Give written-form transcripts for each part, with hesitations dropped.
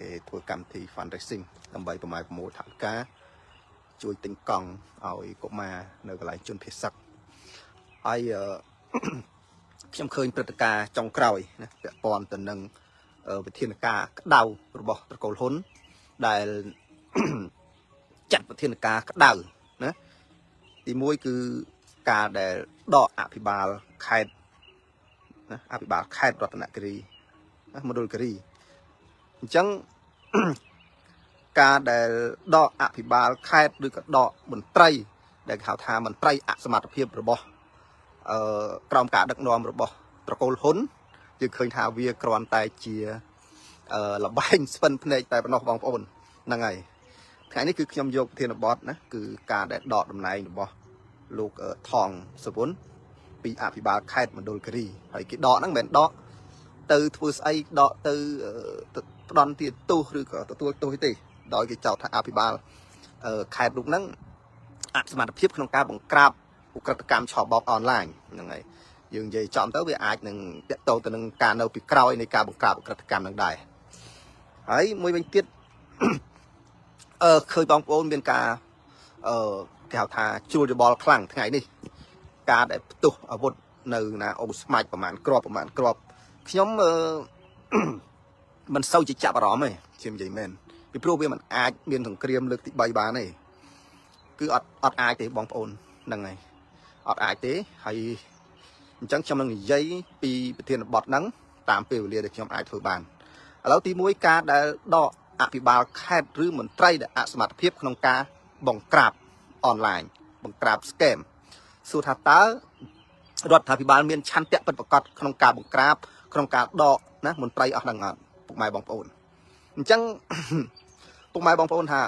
គេធ្វើកម្មវិធី fundraising ដើម្បីប្រម៉ែប្រមូលថវិកាជួយទិញកង់ឲ្យកុមារនៅកន្លែងជនភៀសសឹកហើយអឺ ខ្ញុំឃើញព្រឹត្តិការណ៍ចុងក្រោយណាពាក់ព័ន្ធទៅនឹងវិធានការក្តៅរបស់ត្រកូលហ៊ុនដែល ចាត់វិធានការក្តៅណាទីមួយគឺការដែលដកអភិបាលខេត្តណាអភិបាលខេត្តរតនគិរីណាមណ្ឌលគិរីអញ្ចឹង ការដែលដកអភិបាលខេត្តឬក៏ដកមន្ត្រី ដែលគេហៅថាមន្ត្រីអសមត្ថភាពរបស់ក្រោមការដឹកនាំរបស់ត្រកូលហ៊ុនយើងឃើញថាវាគ្រាន់តែជាល្បែងស្ពិនភ្នែកតែប៉ុណ្ណោះបងប្អូនហ្នឹងហើយថ្ងៃនេះគឺខ្ញុំយកប្រធានបទណាគឺការដែលដកតំណែងរបស់លោកថងសវុនពីអភិបាលខេត្តមណ្ឌលគិរីហើយគេដកហ្នឹងមិនមែនដកទៅធ្វើស្អីដកទៅផ្ដន់ទាទោសឬក៏ទទួលទោសទេដោយគេចោទថាអភិបាលខេត្តរូបហ្នឹងអសមត្ថភាពក្នុងការបង្ក្រាបឧក្រិដ្ឋកម្មឆបោកអនឡាញហ្នឹងហើយយើងនិយាយចំទៅវាអាចនឹងតាក់ទងទៅនឹងការនៅពីក្រោយនៃការបង្ក្រាបឧក្រិដ្ឋកម្មនឹងដែរហើយមួយវិញទៀត ឃើញបងប្អូនមានការគេហៅថាជ្រួលច្បល់ខ្លាំងថ្ងៃនេះ ការដែលផ្ទុះអាវុធនៅណាអូស្មាច់ប្រហែលគ្រាប់ប្រហែលគ្រាប់ខ្ញុំមិនសូវជាចាប់អារម្មណ៍ទេជានិយាយមែនពីព្រោះវាមិនអាចមានសង្គ្រាមលើកទី3បានទេគឺអត់អត់អាចទេបងប្អូនហ្នឹងហើយអត់អាចទេហើយអញ្ចឹងខ្ញុំនឹងនិយាយពីប្រធានបទហ្នឹងតាមពេលវេលាដែលខ្ញុំអាចធ្វើបានឥឡូវទី1ការដែលដកអភិបាលខេត្តឬមន្ត្រីដែលអសមត្ថភាពក្នុងការបង្ក្រាបអនឡាញបង្ក្រាប scam សួរថាតើរដ្ឋាភិបាលមានឆន្ទៈពិតប្រាកដក្នុងការបង្ក្រាបក្នុងការដកណាមន្ត្រីអស់ហ្នឹងអត់ពុកម៉ែបងប្អូនអញ្ចឹង ពុកម៉ែបងប្អូនថា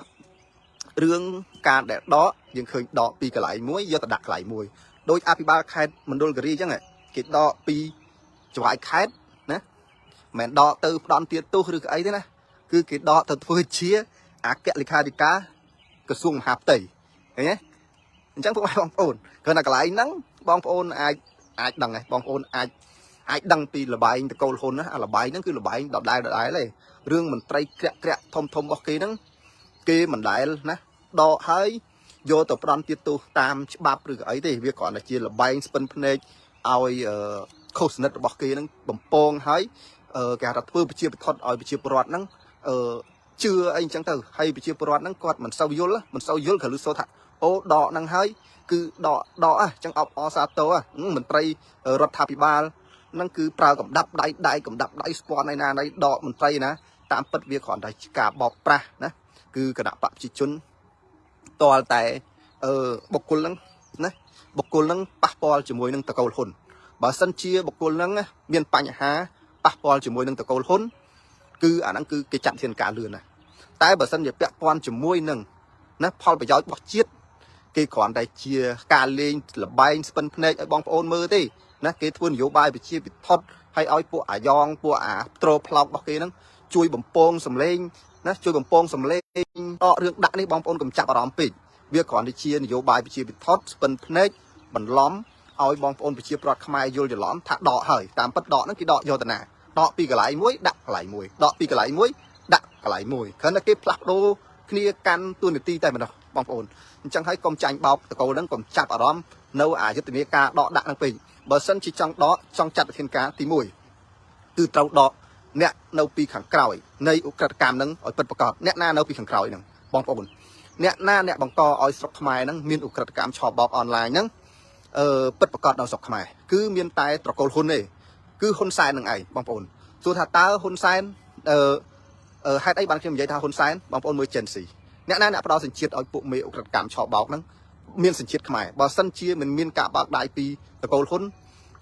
រឿងការដែលដកយើងឃើញដកពីកន្លែងមួយយកទៅដាក់កន្លែងមួយដោយអភិបាលខេត្តមណ្ឌលគិរីអញ្ចឹងគេដកពីចៅហ្វាយខេត្តណាមិនដកទៅផ្ដន់ទៀតទោសឬក៏អីទេណាគឺគេដកទៅធ្វើជាអគ្គលេខាធិការក្រសួងមហាផ្ទៃឃើញទេអញ្ចឹងពុកម៉ែបងប្អូនគ្រាន់តែកន្លែងហ្នឹងបងប្អូនអាចអាចដឹងហើយបងប្អូនអាចអាចដឹងពីលបែងតកូលហ៊ុនណាអាលបែងហ្នឹងគឺលបែងដដែលដដែលទេរឿងមន្ត្រីក្រាក់ក្រាក់ធំធំរបស់គេហ្នឹងគេមិនដែលណាដកហើយយកទៅផ្ដន់ទៀតទោសតាមច្បាប់ឬក៏អីទេវាគ្រាន់តែជាលបែងស្ពិនភ្នែកឲ្យខុសសនិតរបស់គេហ្នឹងបំពងហើយគេហៅថាធ្វើប្រជាពិធឲ្យប្រជាពលរដ្ឋហ្នឹងអឺជឿអីអញ្ចឹងទៅហើយប្រជាពលរដ្ឋហ្នឹងគាត់មិនសូវយល់មិនសូវយល់ក៏លឺសូថាអូដកហ្នឹងហើយគឺដកដកអញ្ចឹងអបអសាទរមន្ត្រីរដ្ឋាភិបាលហ្នឹងគឺប្រើកំដាប់ដៃដៃកំដាប់ដៃស្ពាន់ឯណាណីដកមន្ត្រីណាតាមពិតវាគ្រាន់តែការបោកប្រាស់ណាគឺគណៈបកប្រជាជនតលតែបុគ្គលហ្នឹងណាបុគ្គលហ្នឹងប៉ះពាល់ជាមួយនឹងតកូលហ៊ុនបើសិនជាបុគ្គលហ្នឹងមានបញ្ហាប៉ះពាល់ជាមួយនឹងតកូលហ៊ុនគឺអាហ្នឹងគឺគេចាត់ធានការលឿនណាតែបើសិនជាពាក់ព័ន្ធជាមួយនឹងណាផលប្រយោជន៍របស់ជាតិគេគ្រាន់តែជាការលេងលបែងស្ពិនភ្នែកឲ្យបងប្អូនមើលទេណាគេធ្វើនយោបាយប្រជាពិធហើយឲ្យពួកអាយ៉ងពួកអាត្រូផ្លោករបស់គេហ្នឹងជួយបំពងសម្លេងណាជួយបំពងសម្លេងដករឿងដាក់នេះបងប្អូនកុំចាប់អារម្មណ៍ពេកវាគ្រាន់តែជានយោបាយប្រជាពិធស្ពិនភ្នែកបន្លំឲ្យបងប្អូនប្រជាប្រដ្ឋខ្មែរយល់ច្រឡំថាដកហើយតាមពិតដកហ្នឹងគេដកយកទៅណាដកពីកន្លែងមួយដាក់កន្លែងមួយដកពីកន្លែងមួយដាក់កន្លែងមួយគ្រាន់តែគេផ្លាស់ប្ដូរគ្នាកាន់ទួនាទីតែម្ដងបងប្អូនអញ្ចឹងហើយកុំចាញ់បោកតកូលហ្នឹងកុំចាប់អារម្មណ៍នៅអាយុទ្ធនាការដកដាក់ហ្នឹងពេកបើសិនជាចង់ដកចង់ចាត់វិធានការទី1គឺត្រូវដកអ្នកនៅពីខាងក្រោយនៃឧក្រិដ្ឋកម្មហ្នឹងឲ្យពិតប្រាកដអ្នកណានៅពីខាងក្រោយហ្នឹងបងប្អូនអ្នកណាអ្នកបង្កឲ្យស្រុកខ្មែរហ្នឹងមានឧក្រិដ្ឋកម្មឆបោកអនឡាញហ្នឹងពិតប្រាកដនៅស្រុកខ្មែរគឺមានតែត្រកូលហ៊ុនទេគឺហ៊ុនសែននឹងឯងបងប្អូនសួរថាតើហ៊ុនសែនអឺហេតុអីបានខ្ញុំនិយាយថាហ៊ុនសែនបងប្អូនមើល Gen Z អ្នកណាអ្នកផ្ដល់សញ្ជាតិឲ្យពួកមេឧក្រិដ្ឋកម្មឆបោកហ្នឹងមានសញ្ជាតិខ្មែរបើសិនជាមិនមានការបើកដៃពីតកូលហ៊ុន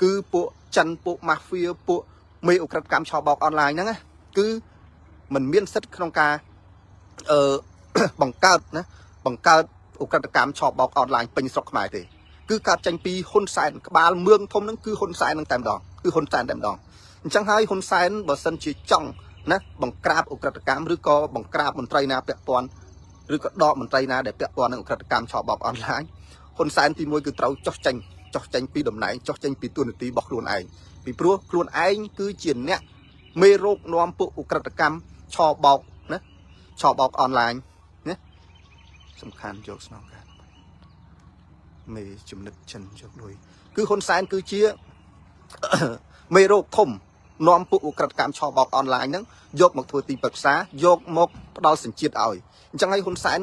គឺពួកចិនពួកម៉ាហ្វៀពួកមេឧក្រិដ្ឋកម្មឆបោកអនឡាញហ្នឹងណាគឺមិនមានសិទ្ធិក្នុងការបង្កើតណាបង្កើតឧក្រិដ្ឋកម្មឆបោកអនឡាញពេញស្រុកខ្មែរទេគឺកើតចេញពីហ៊ុនសែនក្បាលមឿងធំហ្នឹងគឺហ៊ុនសែនហ្នឹងតែម្ដងគឺហ៊ុនសែនតែម្ដងអញ្ចឹងហើយហ៊ុនសែនបើសិនជាចង់ណាបង្ក្រាបឧក្រិដ្ឋកម្មឬក៏បង្ក្រាបមន្ត្រីណាពាក់ព័ន្ធឬក៏ដកមន្ត្រីណាដែលពាក់ព័ន្ធនឹងឧក្រិដ្ឋកម្មឆបោកអនឡាញហ៊ុនសែនទី1គឺត្រូវចុះចេញចុះចេញពីតំណែងចុះចេញពីតួនាទីរបស់ខ្លួនឯងពីព្រោះខ្លួនឯងគឺជាអ្នកមេរោគនាំពួកឧក្រិដ្ឋកម្មឆបោក ឆបោកអនឡាញណាសំខាន់យកស្នងការមេចំណិតចិនយកលុយគឺហ៊ុនសែនគឺជា មេរោគធំនាំពួកឧក្រិដ្ឋកម្មឆបោកអនឡាញហ្នឹងយកមកធ្វើទីប្រឹក្សាយកមកផ្ដល់សញ្ជាតិឲ្យអញ្ចឹងហើយហ៊ុនសែន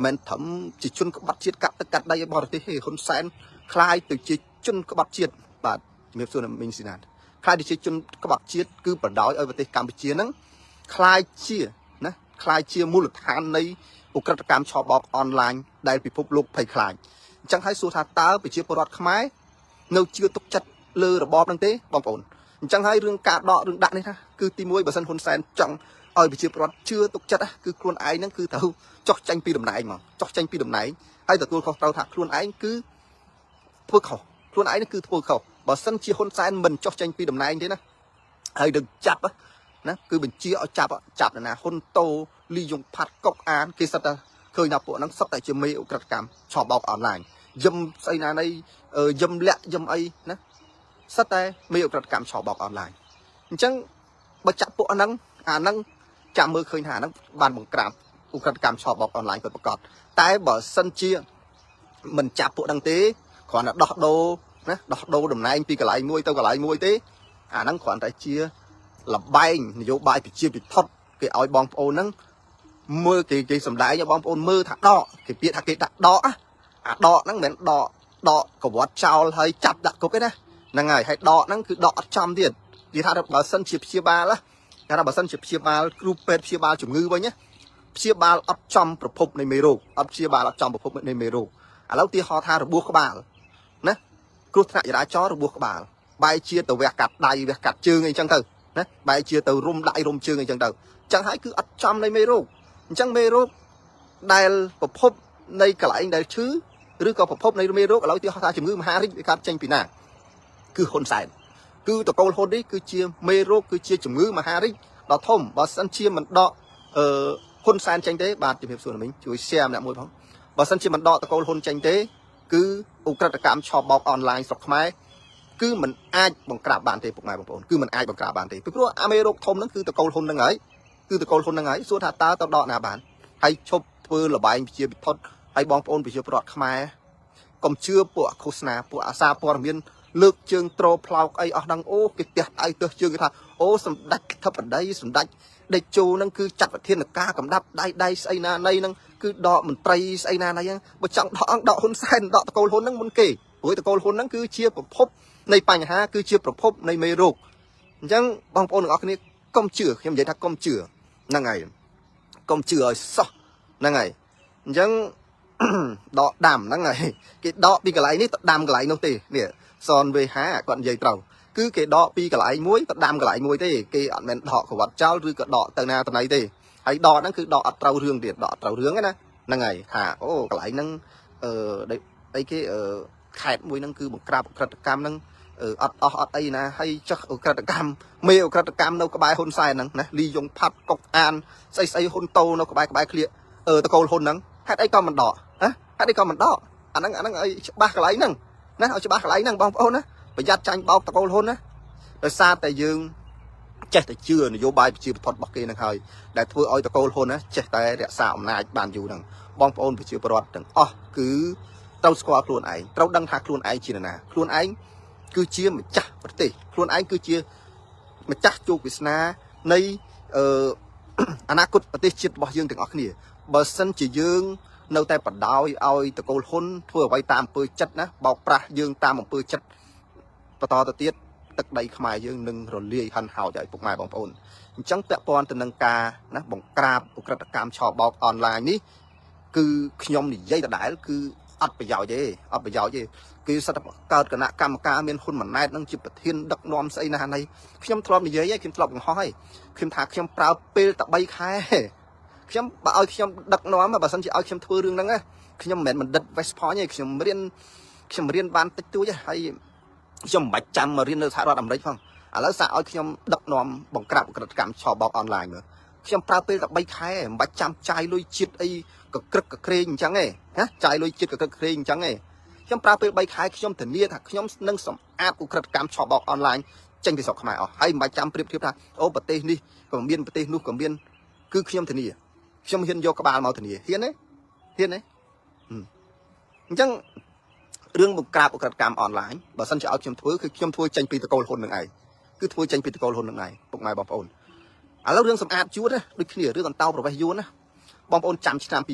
មិនត្រឹមជាជនក្បត់ជាតិកាត់ទឹកកាត់ដីឲ្យបរទេសទេហ៊ុនសែនក្លាយទៅជាជនក្បត់ជាតិបាទជំរាបសួរអ្នកមីងស៊ីណាតក្លាយទៅជាជនក្បត់ជាតិគឺបណ្ដោយឲ្យប្រទេសកម្ពុជាហ្នឹងក្លាយជាណាក្លាយជាមូលដ្ឋាននៃឧក្រិដ្ឋកម្មឆបោកអនឡាញដែលពិភពលោកភ័យខ្លាចអញ្ចឹងហើយសួរថាតើប្រជាពលរដ្ឋខ្មែរនៅជឿទុកចិត្តលើរបបហ្នឹងទេបងប្អូនអញ្ចឹងហើយរឿងការដករឿងដាក់នេះណាគឺទីមួយបើសិនហ៊ុនសែនចង់ឲ្យប្រជាពលរដ្ឋជឿទុកចិត្តណាគឺខ្លួនឯងហ្នឹងគឺត្រូវចុះចេញពីតំណែងមកចុះចេញពីតំណែងហើយទទួលខុសត្រូវថាខ្លួនឯងគឺធ្វើខុសខ្លួនឯងនេះគឺធ្វើខុសបើសិនជាហ៊ុនសែនមិនចុះចេញពីតំណែងទេណាហើយនឹងចាប់ណាគឺបញ្ជាឲ្យចាប់ចាប់ណាហ៊ុនតូលីយ៉ុងផាត់កុកអានគេសិតតែឃើញថាពួកហ្នឹងសុទ្ធតែជាមេឧក្រិដ្ឋកម្មឆបោកអនឡាញយឹមស្អីណានៃយឹមលាក់យឹមអីណាសិតតែមេឧក្រិដ្ឋកម្មឆបោកអនឡាញអញ្ចឹងបើចាប់ពួកហ្នឹងអាហ្នឹងចាំមើលឃើញថាអាហ្នឹងបានបង្ក្រាបឧក្រិដ្ឋកម្មឆបោកអនឡាញពិតប្រាកដតែបើសិនជាមិនចាប់ពួកហ្នឹងទេគ្រាន់តែដោះដូរណាដោះដូរតំណែងពីកន្លែងមួយទៅកន្លែងមួយទេអាហ្នឹងគ្រាន់តែជាលបែងនយោបាយប្រជាពិធគេឲ្យបងប្អូនហ្នឹងមើលគេគេសំដែងឲ្យបងប្អូនមើលថាដកគេពាក្យថាគេដាក់ដកអាដកហ្នឹងមិនមែនដកដកកវត្តចោលហើយចាប់ដាក់គុកទេណាហ្នឹងហើយហើយដកហ្នឹងគឺដកអត់ចំទៀតនិយាយថាបើសិនជាព្យាបាលណាគេថាបើសិនជាព្យាបាលគ្រូពេទ្យព្យាបាលជំងឺវិញណាព្យាបាលអត់ចំប្រភពនៃមេរោគអត់ព្យាបាលអត់ចំប្រភពនៃមេរោគឥឡូវទីហោថារបួសក្បាលណាគ្រោះថ្នាក់ចរាចរណ៍របួសក្បាលបែរជាទៅវះកាត់ដៃវះកាត់ជើងអីចឹងទៅណាបែរជាទៅរុំដៃរុំជើងអីចឹងទៅចឹងហើយគឺអត់ចំនៃមេរោគអញ្ចឹងមេរោគដែលប្រភពនៃកន្លែងដែលឈឺឬក៏ប្រភពនៃមេរោគឥឡូវទីហោថាជំងឺមហារីកវាកើតចេញពីណាគឺហ៊ុនសែនគឺតកូលហ៊ុននេះគឺជាមេរោគគឺជាជំងឺមហារីកដ៏ធំបើសិនជាមិនដកអឺហ៊ុនសែនចេញទេបាទជំរាបសួរណាមីងជួយ share ម្នាក់មួយផងបើសិនជាមិនដកតកូលហ៊ុនចេញទេគឺឧក្រិដ្ឋកម្មឆបោកអនឡាញស្រុកខ្មែរគឺมันអាចបង្ក្រាបបានទេពុកម៉ែបងប្អូនគឺมันអាចបង្ក្រាបបានទេពីព្រោះអាមេរោគធំហ្នឹងគឺតកូលហ៊ុនហ្នឹងហើយគឺតកូលហ៊ុនហ្នឹងហើយសួរថាតើទៅដកណាបានហើយឈប់ធ្វើលបែងប្រជាពិធហើយបងប្អូនប្រជាពលរដ្ឋខ្មែរកុំជឿពួកអឃោសនាពួកអាសាព័ត៌មានលើកជើងត្រផ្លោកអីអស់ហ្នឹងអូគេទះដៃទើសជើងគេថាអូសម្ដេចធិបតីសម្ដេចដេកជោហ្នឹងគឺចាត់វិធានការកំដាប់ដៃដៃស្អីណាណីហ្នឹងគឺដកមន្ត្រីស្អីណាណីហ្នឹងបើចង់ដកអង្គដកហ៊ុនសែនដកតកូលហ៊ុនហ្នឹងមុនគេព្រោះតកូលហ៊ុនហ្នឹងគឺជាប្រភពនៃបញ្ហាគឺជាប្រភពនៃមេរោគអញ្ចឹងបងប្អូនទាំងអស់គ្នាកុំជឿខ្ញុំនិយាយថាកុំជឿហ្នឹងហើយកុំជឿឲ្យសោះហ្នឹងហើយអញ្ចឹង ដកដាំហ្នឹងហើយគេដកពីកន្លែងនេះទៅដាំកន្លែងនោះទេនេះសនវេហាគាត់និយាយត្រូវគឺគេដកពីកន្លែងមួយទៅដាំកន្លែងមួយទេគេអត់មែនដកក្រវ៉ាត់ចោលឬក៏ដកទៅណាទៅណីទេហើយដកហ្នឹងគឺដកអត់ត្រូវរឿងទៀតដកអត់ត្រូវរឿងណាហ្នឹងហើយថាអូកន្លែងហ្នឹងអឺអីគេអឺខេតមួយហ្នឹងគឺបង្ក្រាបឧក្រិដ្ឋកម្មហ្នឹងអត់អស់អត់អីណាហើយចុះឧក្រិដ្ឋកម្មមេឧក្រិដ្ឋកម្មនៅក្បែរហ៊ុនសែនហ្នឹងណាលីយ៉ុងផាត់កុកអានស្អីស្អីហ៊ុនតូនៅក្បែរក្បែរក្លៀកអឺតកូលហ៊ុនហ្នឹងហេតុអីក៏មិនដកហ៎ហេតុអីក៏មិនដកអាហ្នឹងអាហ្នឹងឲ្យច្បាស់កន្លែងហ្នឹងណាឲ្យច្បាស់កន្លែងហ្នឹងបងប្អូនណាប្រយ័ត្នចាញ់បោកតកូលហ៊ុនណាដោយសារតែយើងចេះតែជឿនយោបាយប្រជាពិធរបស់គេហ្នឹងហើយដែលធ្វើឲ្យតកូលហ៊ុនណាចេះតែរក្សាអំណាចបានយូរហ្នឹងបងប្អូនប្រជាពលរដ្ឋទាំងអស់គឺត្រូវស្គាល់ខ្លួនឯងត្រូវដឹងថាខ្លួនឯងជានរណាខ្លួនឯងគឺជាម្ចាស់ប្រទេសខ្លួនឯងគឺជាម្ចាស់ជោគវាសនានៃអឺ អនាគតប្រទេសជាតិរបស់យើងទាំងអស់គ្នាបើសិនជាយើងនៅតែបដ ாய் ឲ្យតកូលហ៊ុនធ្វើអ្វីតាមអំពើចិត្តណាបោកប្រាស់យើងតាមអំពើចិត្តបន្តទៅទៀតទឹកដីខ្មែរយើងនឹងរលាយហិនហោចឲ្យពុកម៉ែបងប្អូនអញ្ចឹងពាក់ព័ន្ធទៅនឹងការណាបង្ក្រាបឧក្រិដ្ឋកម្មឆបោកអនឡាញនេះគឺខ្ញុំនិយាយដដែលគឺអត់ប្រយោជន៍ទេអត់ប្រយោជន៍ទេគឺសិតតែកើតគណៈកម្មការមានហ៊ុនម៉ាណែតនឹងជាប្រធានដឹកនាំស្អីណាណីខ្ញុំធ្លាប់និយាយហើយខ្ញុំធ្លាប់បង្ហោះហើយខ្ញុំថាខ្ញុំប្រើពេលតែ3ខែខ្ញុំបើឲ្យខ្ញុំដឹកនាំបើសិនជាឲ្យខ្ញុំធ្វើរឿងហ្នឹងណាខ្ញុំមិនមែនបណ្ឌិត West Point ទេខ្ញុំរៀនខ្ញុំរៀនបានតិចតួចហើយខ្ញុំមិនបាច់ចាំមករៀននៅសហរដ្ឋអាមេរិកផងឥឡូវសាកឲ្យខ្ញុំដឹកនាំបង្ក្រាបឧក្រិដ្ឋកម្មឆបោកអនឡាញមើលខ្ញុំប្រើពេលតែ3ខែមិនបាច់ចាំចាយលុយជាតិអីកក្រឹកកក្រែងអញ្ចឹងទេណាចាយលុយជាតិកក្រឹកក្រែងអញ្ចឹងទេខ្ញុំប្រើពេល3ខែខ្ញុំធានាថាខ្ញុំនឹងសម្អាតឧក្រិដ្ឋកម្មឆបោកអនឡាញចេញពីស្រុកខ្មែរអស់ហើយមិនបាច់ចាំប្រៀបធៀបថាអូប្រទេសនេះក៏មានប្រទេសនោះក៏មានគឺខ្ញុំធានា ខ្ញុំហ៊ានយកក្បាលមកធានាហ៊ានទេហ៊ានទេអញ្ចឹងរឿងបង្ក្រាបឧក្រិដ្ឋកម្មអនឡាញបើសិនជាឲ្យខ្ញុំធ្វើគឺខ្ញុំធ្វើចេញពីត្រកូលហ៊ុននឹងឯងគឺធ្វើចេញពីត្រកូលហ៊ុននឹងឯងពុកម៉ែបងប្អូនឥឡូវរឿងសម្អាតយួនណាដូចគ្នារឿងអន្តោប្រវេសន៍យួនណាបងប្អូនចាំឆ្នាំ2013ឯង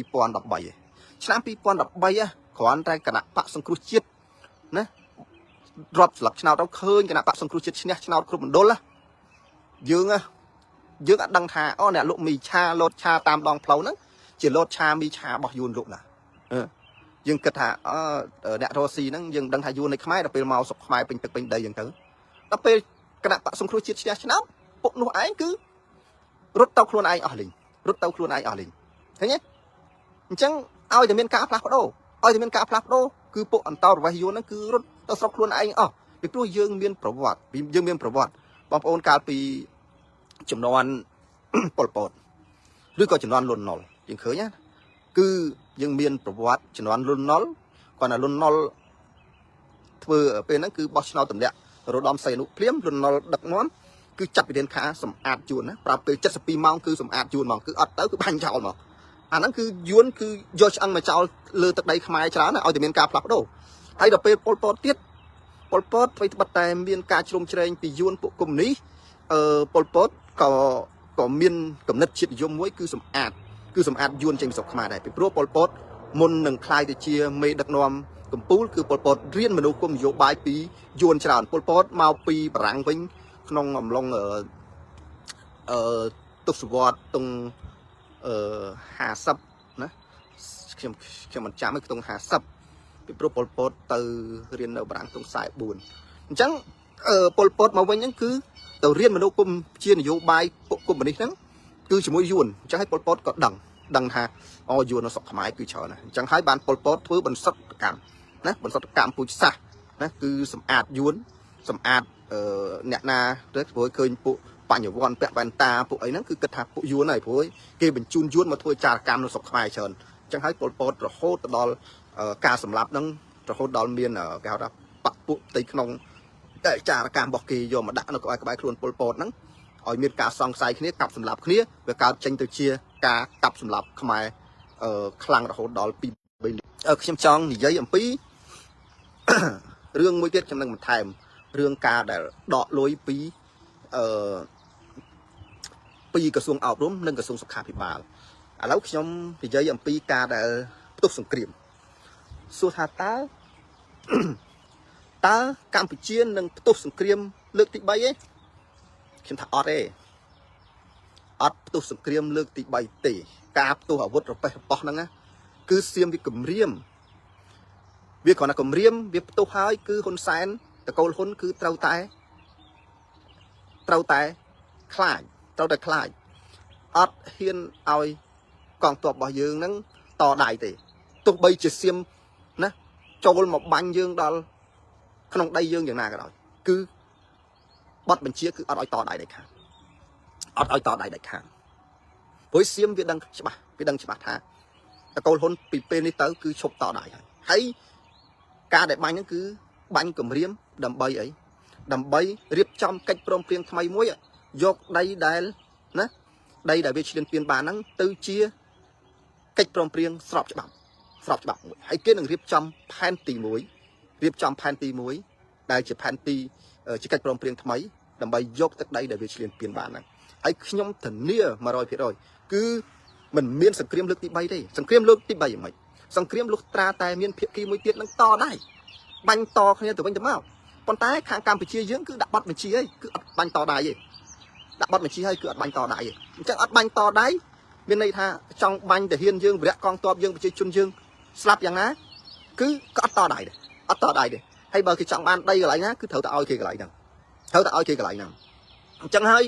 ឆ្នាំ2013គ្រាន់តែគណៈបកសង្គ្រោះជាតិណារាប់ស្លឹកឆ្នោតទៅឃើញគណៈបកសង្គ្រោះជាតិឈ្នះឆ្នោតគ្រប់មណ្ឌលណាយើងណាយើងអត់ដឹងថាអូអ្នកលក់មីឆាលោតឆាតាមដងផ្លូវហ្នឹងជាលោតឆាមីឆារបស់យួនលក់ណាយើងគិតថាអឺអ្នករស់ស៊ីហ្នឹងយើងដឹងថាយួននៅខ្មែរដល់ពេលមកស្រុកខ្មែរពេញទឹកពេញដីអញ្ចឹងទៅដល់ពេលគណៈបកសង្គ្រោះជាតិឈ្នះឆ្នោតពុកនោះឯងគឺរត់ទៅខ្លួនឯងអស់លីងរត់ទៅខ្លួនឯងអស់លីងឃើញទេអញ្ចឹងឲ្យតែមានការផ្លាស់ប្ដូរឲ្យតែមានការផ្លាស់ប្ដូរគឺពួកអន្តោប្រវេសន៍យួនហ្នឹងគឺរត់ទៅស្រុកខ្លួនឯងអស់ពីព្រោះយើងមានប្រវត្តិយើងមានប្រវត្តិបងប្អូនកាលពីចំនួន ប៉ុលពតឬក៏ចំនួនលន់ណុលយើងឃើញណាគឺយើងមានប្រវត្តិចំនួនលន់ណុលគាត់ថាលន់ណុលធ្វើពេលហ្នឹងគឺបោះឆ្នោតទម្លាក់រោដមសីហនុភ្លាមលន់ណុលដឹកនាំគឺចាត់វិធានការសម្អាតយួនណាប្រាប់ពេល72ម៉ោងគឺសម្អាតយួនហ្មងគឺអត់ទៅគឺបាញ់ចោលហ្មងអាហ្នឹងគឺយួនគឺយកឆ្អឹងមកចោលលើទឹកដីខ្មែរច្រើនណាឲ្យតែមានការផ្លាស់ប្ដូរហើយដល់ពេលប៉ុលពតទៀតប៉ុលពតអ្វីត្បិតតែមានការជ្រុំជ្រែងពីយួនពួកកុម្មុយនីសអឺប៉ុលពតក៏មានគំនិតជាតិនិយមមួយគឺសម្អាតគឺសម្អាតយួនចេញពីស្រុកខ្មែរដែរពីព្រោះប៉ុលពតមុននឹងក្លាយទៅជាមេដឹកនាំកម្ពុជាគឺប៉ុលពតរៀនមនោគមនយោបាយពីយួនច្រើនប៉ុលពតមកពីបារាំងវិញក្នុងអំឡុងអឺអឺទសវត្សតុងអឺ50ណាខ្ញុំខ្ញុំមិនចាំទេខ្ទង់50ពីព្រោះប៉ុលពតទៅរៀននៅបារាំងខ្ទង់44អញ្ចឹងអឺប៉ុលពតមកវិញហ្នឹងគឺទៅរៀនមនោគមជានយោបាយពួកកុម្មុយនីសហ្នឹងគឺជាមួយយួនអញ្ចឹងឲ្យប៉ុលពតក៏ដឹងដឹងថាអូយួននៅស្រុកខ្មែរគឺច្រើនណាស់អញ្ចឹងហើយបានប៉ុលពតធ្វើបន្សុទ្ធកម្មណាបន្សុទ្ធកម្មពូជសាសន៍ណាគឺសម្អាតយួនសម្អាតអឺអ្នកណាទៅព្រោះឃើញពួកបញ្ញវន្តពាក់វ៉ែនតាពួកអីហ្នឹងគឺគិតថាពួកយួនហើយព្រោះគេបញ្ជូនយួនមកធ្វើចារកម្មនៅស្រុកខ្មែរច្រើនអញ្ចឹងហើយប៉ុលពតរហូតទៅដល់ការសម្លាប់ហ្នឹងរហូតដល់មានគេហៅថាបពពួកផ្ទៃក្នុងតែចារកម្មរបស់គេយកមកដាក់នៅក្បែរក្បែរខ្លួនប៉ុលពតហ្នឹងឲ្យមានការសង្ស័យគ្នាកាប់សម្លាប់គ្នាវាកើតចេញទៅជាការកាប់សម្លាប់ខ្មែរអឺខ្លាំងរហូតដល់2 3ខ្ញុំចង់និយាយអំពី រឿងមួយទៀតខ្ញុំនឹងបន្ថែមរឿងការដែលដកលុយពីអឺពីក្រសួងអប់រំនិងក្រសួងសុខាភិបាលឥឡូវខ្ញុំនិយាយអំពីការដែលផ្ទុះសង្គ្រាមសួរថាតើ តើកម្ពុជានឹងផ្ទុះសង្គ្រាមលើកទី3ទេខ្ញុំថាអត់ទេអត់ផ្ទុះសង្គ្រាមលើកទី3ទេការផ្ទុះអាវុធរប៉េះរប៉ោះហ្នឹងណាគឺសៀមវាគម្រាមវាគ្រាន់តែគម្រាមវាផ្ទុះហើយគឺហ៊ុនសែនត្រកូលហ៊ុនគឺត្រូវតែត្រូវតែខ្លាចត្រូវតែខ្លាចអត់ហ៊ានឲ្យកងទ័ពរបស់យើងហ្នឹងតដៃទេទោះបីជាសៀមណាចូលមកបាញ់យើងដល់ក្នុងដីយើងយ៉ាងណាក៏ដោយគឺបទបញ្ជាគឺអត់ឲ្យតដៃដាច់ខាតអត់ឲ្យតដៃដាច់ខាតព្រោះសៀមវាដឹងច្បាស់វាដឹងច្បាស់ថាត្រកូលហ៊ុនពីពេលនេះទៅគឺឈប់តដៃហើយហើយការដែលបាញ់ហ្នឹងគឺបាញ់គម្រាមដើម្បីអីដើម្បីរៀបចំកិច្ចព្រមព្រៀងថ្មីមួយយកដីដែលណាដីដែលវាឈ្លានពានបានហ្នឹងទៅជាកិច្ចព្រមព្រៀងស្របច្បាប់ស្របច្បាប់មួយហើយគេនឹងរៀបចំផែនទី1រៀបចំផែនទី1ដែលជាផែនទីជាកិច្ចព្រមព្រៀងថ្មីដើម្បីយកទឹកដីដែលវាឈ្លានពានបានហ្នឹងហើយខ្ញុំធានា100%គឺមិនមានសង្គ្រាមលើកទី3ទេសង្គ្រាមលើកទី3យ៉ាងម៉េចសង្គ្រាមលុះត្រាតែមានភាគីមួយទៀតនឹងតដែរបាញ់តគ្នាទៅវិញទៅមកប៉ុន្តែខាងកម្ពុជាយើងគឺដាក់ប័ណ្ណបញ្ជាហើយគឺអត់បាញ់តដៃទេដាក់ប័ណ្ណបញ្ជាហើយគឺអត់បាញ់តដៃទេអញ្ចឹងអត់បាញ់តដៃមានន័យថាចង់បាញ់ទាហានយើងវរៈកងទ័ពយើងប្រជាជនយើងស្លាប់យ៉ាងណាគឺក៏អត់តដៃដែរអត់តដៃទេហើយបើគេចង់បានដីកន្លែងណាគឺត្រូវតែឲ្យគេកន្លែងហ្នឹងត្រូវតែឲ្យគេកន្លែងហ្នឹងអញ្ចឹងហើយ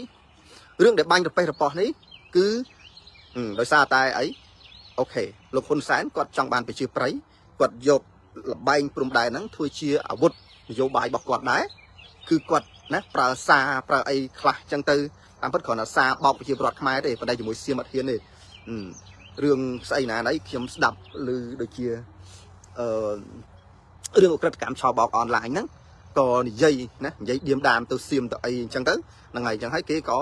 រឿងដែលបាញ់រប៉េះរប៉ោះនេះគឺដោយសារតែអីOK លោកហ៊ុនសែនគាត់ចង់បានប្រជាប្រិយគាត់យកលបែងព្រំដែនហ្នឹងធ្វើជាអាវុធនយោបាយរបស់គាត់ដែរគឺគាត់ណាប្រើសារប្រើអីខ្លះអញ្ចឹងទៅតាមពិតគ្រាន់តែសារបោកប្រជាពលរដ្ឋខ្មែរទេប៉ុន្តែជាមួយសៀមអត់ហ៊ានទេរឿងស្អីណាណីខ្ញុំស្ដាប់ឮដូចជាអឺរឿងឧក្រិដ្ឋកម្មឆបោកអនឡាញហ្នឹងក៏និយាយណានិយាយឌៀមដាមទៅសៀមទៅអីអញ្ចឹងទៅហ្នឹងហើយអញ្ចឹងហើយគេក៏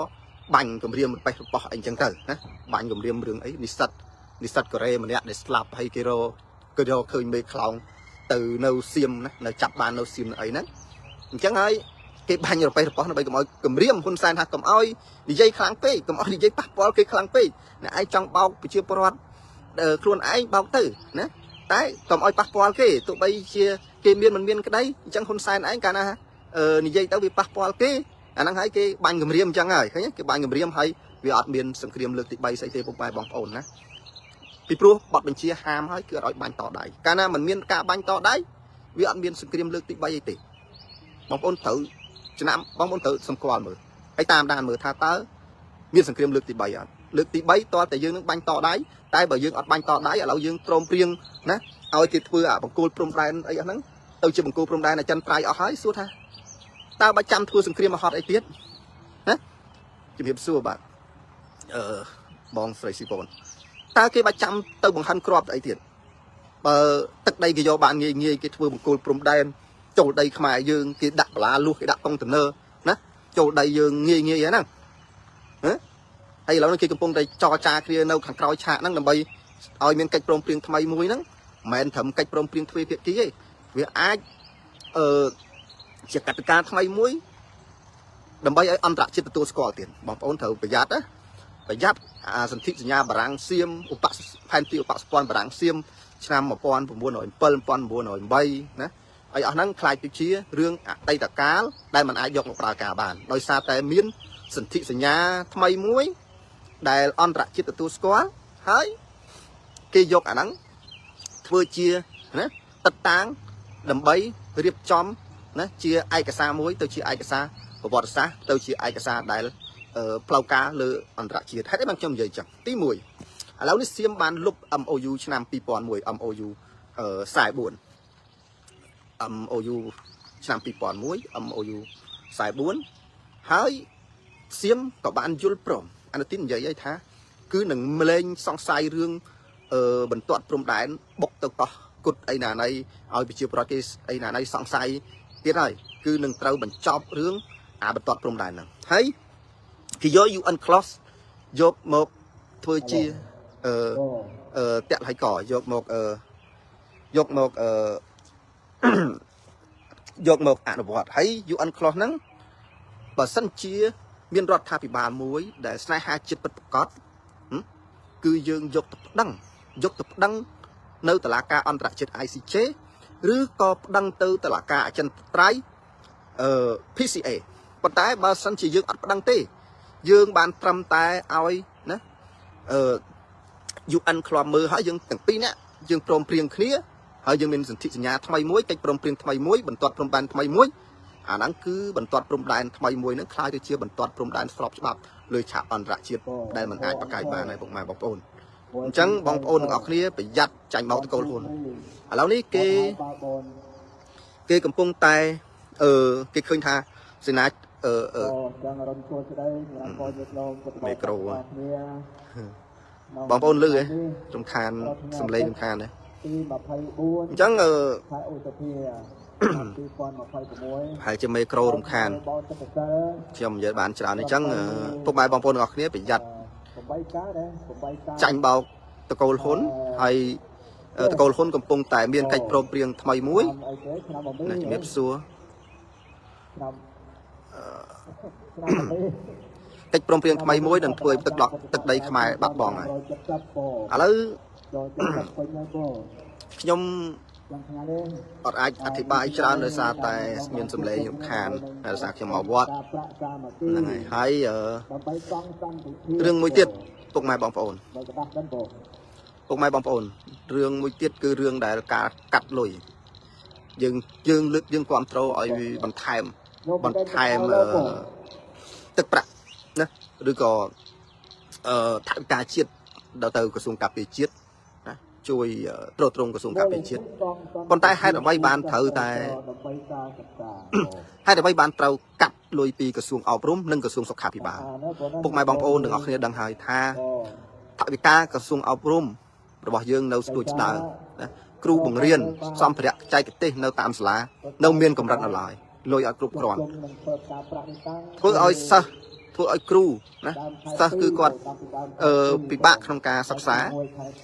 បាញ់គម្រាមរបេះរបស់អីចឹងទៅណាបាញ់គម្រាមរឿងអីនិស្សិតកូរ៉េម្នាក់ដែលស្លាប់ហើយគេរកឃើញមេខ្លោងទៅនៅសៀមណានៅចាប់បាននៅសៀមនៅអីហ្នឹងអញ្ចឹងហើយគេបាញ់របេះរបស់ដើម្បីកុំឲ្យគម្រាមហ៊ុនសែនថាកុំឲ្យនិយាយខ្លាំងពេកកុំឲ្យនិយាយប៉ះពាល់គេខ្លាំងពេកអ្នកឯងចង់បោកប្រជាពលរដ្ឋខ្លួនឯងបោកទៅណាតែកុំឲ្យប៉ះពាល់គេទោះបីជាគេមានមិនមានក្តីអញ្ចឹងហ៊ុនសែនឯងកាលណានិយាយទៅវាប៉ះពាល់គេអាហ្នឹងហើយគេបាញ់គម្រាមអញ្ចឹងហើយឃើញគេបាញ់គម្រាមហើយវាអត់មានសង្គ្រាមលើកទី3ស្អីទេពុកម៉ែបងប្អូនណាពីព្រោះបទបញ្ជាហាមហើយគឺអត់ឲ្យបាញ់តដៃកាលណាមិនមានការបាញ់តដៃវាអត់មានសង្គ្រាមលើកទី3អីទេបងប្អូនត្រូវចំបងប្អូនត្រូវសម្គាល់មើលហើយតាមដានមើលថាតើមានសង្គ្រាមលើកទី3អត់លើកទី3តើតែយើងនឹងបាញ់តដៃតែបើយើងអត់បាញ់តដៃឥឡូវយើងព្រមព្រៀងណាឲ្យគេធ្វើអាបង្គោលព្រំដែនអីអស់ហ្នឹងទៅជាបង្គោលព្រំដែនអចិន្ត្រៃយ៍អស់ហើយសួរថាតើបើចាំធ្វើសង្គ្រាមមកហត់អីទៀតណាជំរាបសួរបាទអឺបងស្រីស៊ីពនតើគេបើចាំទៅបង្ហិនក្របទៅអីទៀតបើទឹកដីគេយកបានងាយងាយគេធ្វើបង្គោលព្រំដែនចូលដីខ្មែរយើងគេដាក់បលាលួសគេដាក់កុងតឺន័រណាចូលដីយើងងាយងាយហ្នឹងណាហើយឥឡូវនេះគេកំពុងតែចរចាគ្នានៅខាងក្រោយឆាកហ្នឹងដើម្បីឲ្យមានកិច្ចព្រមព្រៀងថ្មីមួយហ្នឹងមិនមែនត្រឹមកិច្ចព្រមព្រៀងទ្វេភាគីទេវាអាចអឺជាកតិកាថ្មីមួយដើម្បីឲ្យអន្តរជាតិទទួលស្គាល់ទៀតបងប្អូនត្រូវប្រយ័ត្នណាប្រយ័ត្នអាសន្ធិសញ្ញាបារាំងសៀមឧបផែនទីឧបសម្ព័ន្ធបារាំងសៀមឆ្នាំ1907 1908ណាហើយអស់ហ្នឹងក្លាយទៅជារឿងអតីតកាលដែលมันអាចយកមកប្រើការបានដោយសារតែមានសន្ធិសញ្ញាថ្មីមួយដែលអន្តរជាតិទទួលស្គាល់ហើយគេយកអាហ្នឹងធ្វើជាណាតតាងដើម្បីរៀបចំណាជាឯកសារមួយទៅជាឯកសារប្រវត្តិសាស្ត្រទៅជាឯកសារដែលផ្លូវការលើអន្តរជាតិហេតុអីបានខ្ញុំនិយាយចឹងទី1ឥឡូវនេះសៀមបានលុប MOU ឆ្នាំ2001 MOU 44 MOU ឆ្នាំ2001 MOU 44ហើយសៀមក៏បានយល់ព្រមអនុទិននិយាយឲ្យថា គឺនឹងលែងសង្ស័យរឿងអឺបន្ទាត់ព្រំដែនបុកទៅកោះគុតអីណាណីឲ្យប្រជាប្រដ្ឋគេអីណាណីសង្ស័យទៀតហើយគឺនឹងត្រូវបញ្ចប់រឿងអាបន្ទាត់ព្រំដែនហ្នឹងហើយគេយក UN UNCLOS យកមកធ្វើជាអឺអឺតាក់លៃកយកមកអឺយកមកអឺ យកមកអនុវត្តហើយ UN UNCLOS ហ្នឹងបើសិនជា មានរដ្ឋាភិបាលមួយ ដែលស្នេហាជាតិពិតប្រាកដគឺយើងយកទៅប្តឹងយកទៅប្តឹងនៅតុលាការអន្តរជាតិ ICJ ឬក៏ប្តឹងទៅតុលាការអចិន្ត្រៃយ៍អឺ PCA ប៉ុន្តែបើសិនជាយើងអត់ប្តឹងទេ យើងបានត្រឹមតែឲ្យណាអឺ UN ឃ្លាំមើលហើយយើងទាំងពីរនាក់យើងព្រមព្រៀងគ្នាហើយយើងមានសន្ធិសញ្ញាថ្មីមួយកិច្ចព្រមព្រៀងថ្មីមួយបន្ទាត់ព្រំដែនថ្មីមួយអាហ្នឹងគឺបន្ទាត់ព្រំដែនថ្មីមួយហ្នឹងក្លាយទៅជាបន្ទាត់ព្រំដែនស្របច្បាប់លើឆាកអន្តរជាតិដែលมันអាចប្រកែកបានហើយពុកម៉ែបងប្អូនអញ្ចឹងបងប្អូនទាំងអស់គ្នាប្រយ័ត្នចាញ់មកតកូលហ៊ុនឥឡូវនេះគេគេកំពុងតែអឺគេឃើញថាសេនាអឺអឺ ចឹងរំសួរស្ដីសម្រាប់បងញាតិលោក មីក្រូបងប្អូនលឺហ៎រំខានសំឡេងរំខានណា ទី24 អញ្ចឹងអឺ ខែឧសភា2026 ប្រហែលជាមីក្រូរំខានខ្ញុំនិយាយបានច្រើនអញ្ចឹងពុកម៉ែបងប្អូនទាំងអស់គ្នាប្រយ័ត្ន 8កាដែរ8កា ចាញ់បោកតកូលហ៊ុនហើយតកូលហ៊ុនកំពុងតែមានកិច្ចព្រមព្រៀងថ្មីមួយណាជំរាបសួរ ឆ្នាំឆ្នាំ កិច្ចព្រមព្រៀងថ្មីមួយនឹងធ្វើឲ្យទឹកដក់ទឹកដីខ្មែរបាត់បង់ហើយឥឡូវខ្ញុំអត់អាចអធិប្បាយច្រើនដោយសារតែមានសម្លេងរំខានដោយសារខ្ញុំមកវត្តហ្នឹងហើយហើយរឿងមួយទៀតពុកម៉ែបងប្អូនពុកម៉ែបងប្អូនរឿងមួយទៀតគឺរឿងដែលការកាត់លុយយើងយើងលើកយើងគ្រប់ត្រូលឲ្យបន្ថែមបន្ថែមទឹកប្រាក់ណាឬក៏អឺថវិកាជាតិដល់ទៅក្រសួងការពារជាតិណាជួយទ្រទ្រង់ក្រសួងការពារជាតិប៉ុន្តែហេតុអ្វីបានត្រូវតែហេតុអ្វីបានត្រូវកាត់លុយពីក្រសួងអប់រំនិងក្រសួងសុខាភិបាលពុកម៉ែបងប្អូនទាំងអស់គ្នាដឹងហើយថាថវិកាក្រសួងអប់រំរបស់យើងនៅស្ទួយស្ដើងណាគ្រូបង្រៀនសម្ភារៈចែកទេសនៅតាមសាលានៅមានកម្រិតនៅឡើយលុយអត់គ្រប់គ្រាន់ធ្វើឲ្យសិស្ស ធ្វើឲ្យគ្រូណាសិស្សគឺគាត់ពិបាកក្នុងការសិក្សា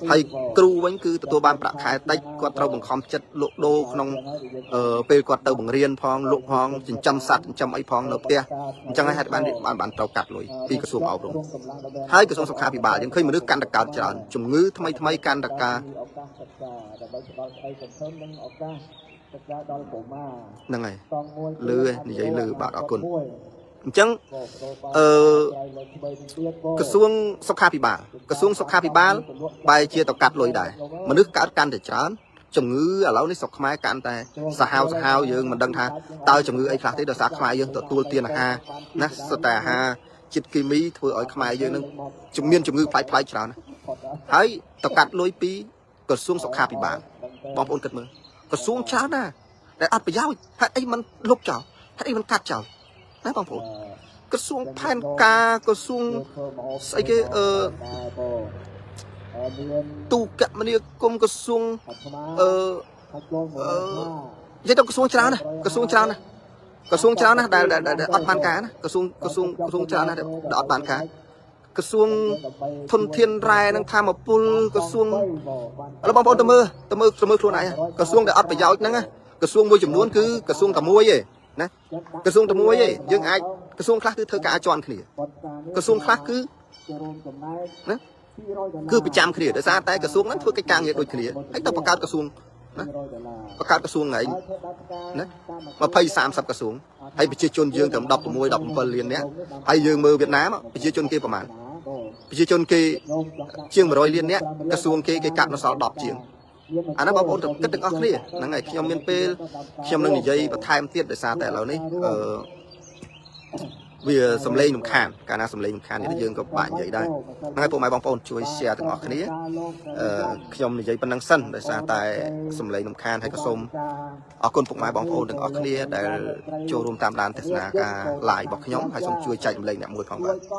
ហើយគ្រូវិញគឺទទួលបានប្រាក់ខែតិចគាត់ត្រូវបង្ខំចិត្តលក់ដូរក្នុងពេលគាត់ទៅបង្រៀនផងលក់ផងចិញ្ចឹមសត្វចិញ្ចឹមអីផងនៅផ្ទះអញ្ចឹងហើយហេតុបានបានបានត្រូវកាត់លុយពីក្រសួងអប់រំហើយក្រសួងសុខាភិបាលយើងឃើញមនុស្សកាន់តែកើតច្រើនជំងឺថ្មីថ្មីកាន់តែការ ឱកាសសិក្សាដើម្បីផ្ដល់ក្តីសង្ឃឹមនិងឱកាសសិក្សាដល់កុមារ ហ្នឹងហើយ តង់មួយ លឺឯងនិយាយលឺបាទអរគុណអញ្ចឹងក្រសួងសុខាភិបាលក្រសួងសុខាភិបាលបែរជាទៅកាត់លុយដែរមនុស្សកើតកាន់តែច្រើនជំងឺឥឡូវនេះស្រុកខ្មែរកាន់តែសាហាវសាហាវយើងមិនដឹងថាតើជំងឺអីខ្លះទេដោយសារខ្មែរយើងទទួលទានអាហារណាសុទ្ធតែអាហារជាតិគីមីធ្វើឲ្យខ្មែរយើងនឹងជំមានជំងឺប្លែកៗច្រើនណាស់ហើយទៅកាត់លុយពីក្រសួងសុខាភិបាលបងប្អូនគិតមើលក្រសួងច្រើនណាស់ដែលអត់ប្រយោជន៍ហេតុអីមិនលុបចោលហេតុអីមិនកាត់ចោលណាបងប្អូនក្រសួងផែនការក្រសួងស្អីគេមាន ទូរគមនាគមន៍ក្រសួង អាត្មា អឺ ខាច់ចូលមក និយាយទៅក្រសួងច្រើនណាស់ក្រសួងច្រើនណាស់ក្រសួងច្រើនណាស់ដែលដែលដែលអត់បានការណាក្រសួងក្រសួងក្រសួងច្រើនណាស់ដែលអត់បានការក្រសួងធនធានរ៉ែនិងធម្មពលក្រសួងឥឡូវបងប្អូនទៅមើលទៅមើលទៅមើលខ្លួនឯងក្រសួងដែលអត់ប្រយោជន៍ហ្នឹងណាក្រសួងមួយចំនួនគឺក្រសួងតែមួយឯងណាក្រសួងតែមួយឯងយើងអាចក្រសួងខ្លះគឺធ្វើការជាន់គ្នាក្រសួងខ្លះគឺ រួមចំណែក ណា 200ដុល្លារ គឺប្រចាំគ្នាដោយសារតែក្រសួងហ្នឹងធ្វើកិច្ចការងារដូចគ្នាហើយទៅបង្កើតក្រសួងណា 200ដុល្លារ បង្កើតក្រសួងថ្ងៃ ហើយធ្វើបែបការ ណា តាម 20 30ក្រសួងហើយប្រជាជនយើងត្រឹម16 17លាននាក់ហើយយើងមើលវៀតណាមប្រជាជនគេប្រមាណប្រជាជនគេជាង100លាននាក់ក្រសួងគេគេកាត់នៅសល់10ជាងអាហ្នឹងបងប្អូនត្រូវគិតទាំងអស់គ្នាហ្នឹងហើយខ្ញុំមានពេលខ្ញុំនឹងនិយាយបន្ថែមទៀតដោយសារតែឥឡូវនេះអឺវាសំឡេងរំខានកាលណាសំឡេងរំខាននេះយើងក៏បាក់និយាយដែរហ្នឹងហើយពុកម៉ែបងប្អូនជួយ share ទាំងអស់គ្នាខ្ញុំនិយាយប៉ុណ្្នឹងសិនដោយសារតែសំឡេងរំខានហើយក៏សូម អរគុណពុកម៉ែបងប្អូនទាំងអស់គ្នាដែលចូលរួមតាមដានទស្សនាការ live របស់ខ្ញុំហើយសូមជួយចែករំលែកអ្នកមួយផងបាទ។